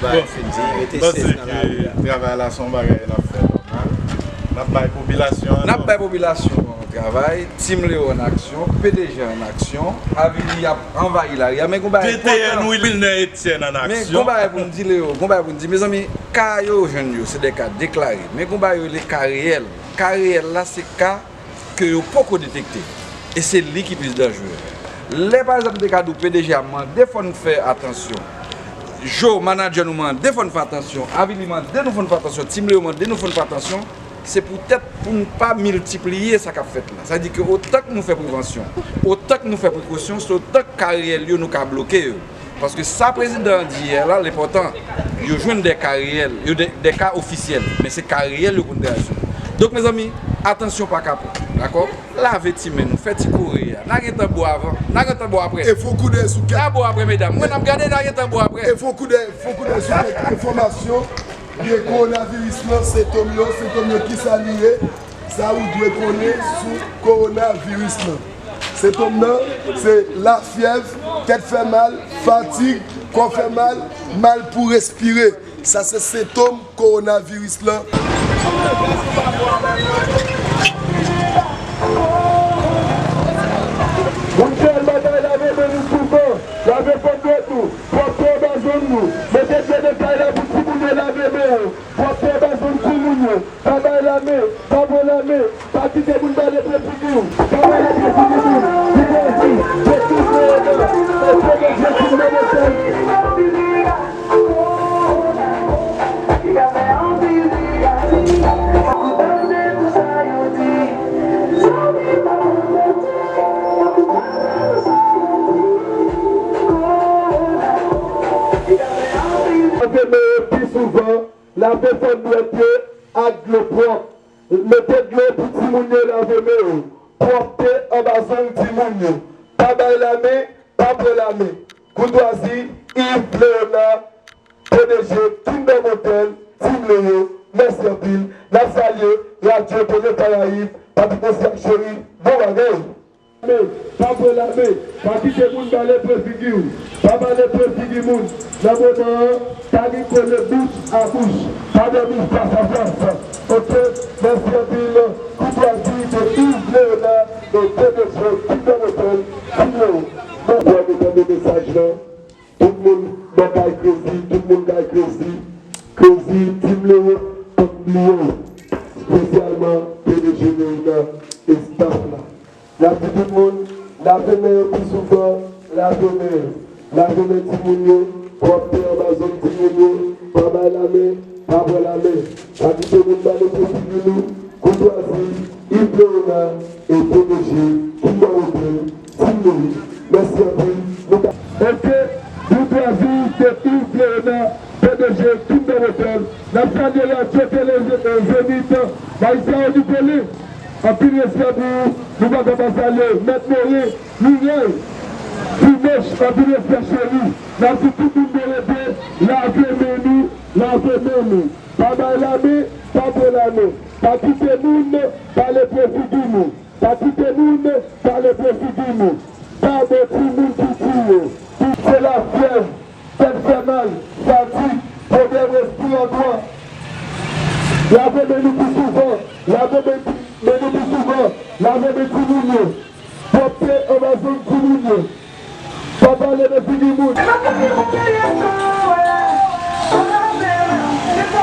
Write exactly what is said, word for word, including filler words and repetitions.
Bon, mèsi ke travay la se yon bagay n ap fè nòmal. N ap bay popilasyon an. N ap bay popilasyon an travay. Team Leo an aksyon, P D G an aksyon, Avili ap anvayi lari a. Men gon bagay enpòtan. P T N Wilner Etienne an aksyon. Men gon bagay pou n di, Leo, gon bagay pou n di. Mezanmi, ka yo jwenn yo, se de ka deklare. Men gon bagay yo rele ka reyèl. Ka reyèl la, se ka ke yo poko detekte. E se li ki plis danjere. Lè, pa egzanp, m te ka di w P D G a mande fò n fè atansyon. Jo, manadjè nou mande fò n fè atansyon. Avili mande nou fò n fè atansyon. Team Leo mande nou fò n fè atansyon. Se poutèt pou n pa miltipliye sa k ap fèt la. Sa vle di ke otan k nou fè prevansyon, otan k nou fè prekosyon, se otan k ka reyèl yo nou ka bloke yo. Paske sa prezidan an di yè la, l enpòtan. Yo jwenn de ka reyèl, yo de, de ka ofisyèl, men se ka reyèl yo konn travay sou li. Donk, mezanmi, atansyon pa ka pran, dakò? Lave ti men nou, fè ti kore a. N a gen tan bo avan, n a gen tan bo aprè. E fon koudè sou kèk. N a bo aprè, medam. Mwen, n ap gade, n a gen tan bo aprè. E fon koudè, fon koudè sou kèk enfòmasyon. Gen kowonaviris lan, sentòm yo, sentòm yo kisa li ye, sa ou dwe konnen sou kowonaviris lan. Sentòm nan, se lafyèv, tèt fè mal, fatig, kò fè mal, mal pou respire. Sa se sentòm kowonaviris lan. Moun fè al batay, lave men nou souvan, lave fòm dwèt nou, pwòpte anba zong nou, mete dlo nan kay la pou timoun yo lave men yo, pwòpte anba zong timoun yo, pa bay lamen, pa pran lamen, pa kite moun bale pre figi w, pa bale pre figi moun, li pwòpte, se tout moun nan, se tout moun nan. Lave men yo pi souvan, lave fòm dwèt yo ak dlo pwòp. Mete dlo pou timoun yo lave men yo. Pwòpte anba zong timoun yo. Pa bay lamen, pa pran lamen. Koutwazi, Yves Léonard, P D G Kingdom Hotel, Team Leo, mèsi anpil. N ap salye Radyo Tele Karayib, Patrick Messiac Chéri, bon bagay. Men, pa pran lamen, pa kite moun bale pre figi w, pa bale pre figi moun. Nan moman an, pa gen kole bouch a bouch, pa dòmi fas a fas. Oke, mèsi anpil. Koutwazi de Yves Léonard e P D G Kingdom Hotel, Team Leo. Bon, bon, nou tande mesaj lan. Tout moun nan kay Crazy, tout moun kay Crazy. Crazy, Team Leo, pa t bliye w. Espesyalman P D G Léonard e staff la. N ap di tout moun, lave men yo pi souvan, lave men yo. Lave men timoun yo, pwòpte anba zong timoun yo, pa bay lamen, pa pran lamen. Pa kite moun bale pre figi nou, koutwazi, Yves Léonard e P D G Kingdom Hotel, Team Leo. Mèsi anpil. Nou ka Oke, koutwazi de Yves Léonard, P D G Kingdom Hotel. N ap salye Radyo Tele Zenith, Marissa Nicolin. Anpil respè pou ou. Nou pa ka pa salye Mèt Morin, Miray, Timoch, anpil respè cheri. N ap di tout moun nou rete, lave men nou, lave men nou. Pa bay lamen, pa pran lamen. Pa kite moun bale pre figi nou. Pa kite moun bale pre figi nou. Pa ban timoun piti yo. Se lafyèv, tèt fè mal, fatig, pwoblèm respiratwa. Lave men nou pi souvan, lave men, men nou pi souvan, lave men timoun yo. Pwòpte anba zong timoun yo. Pa bale nan figi moun.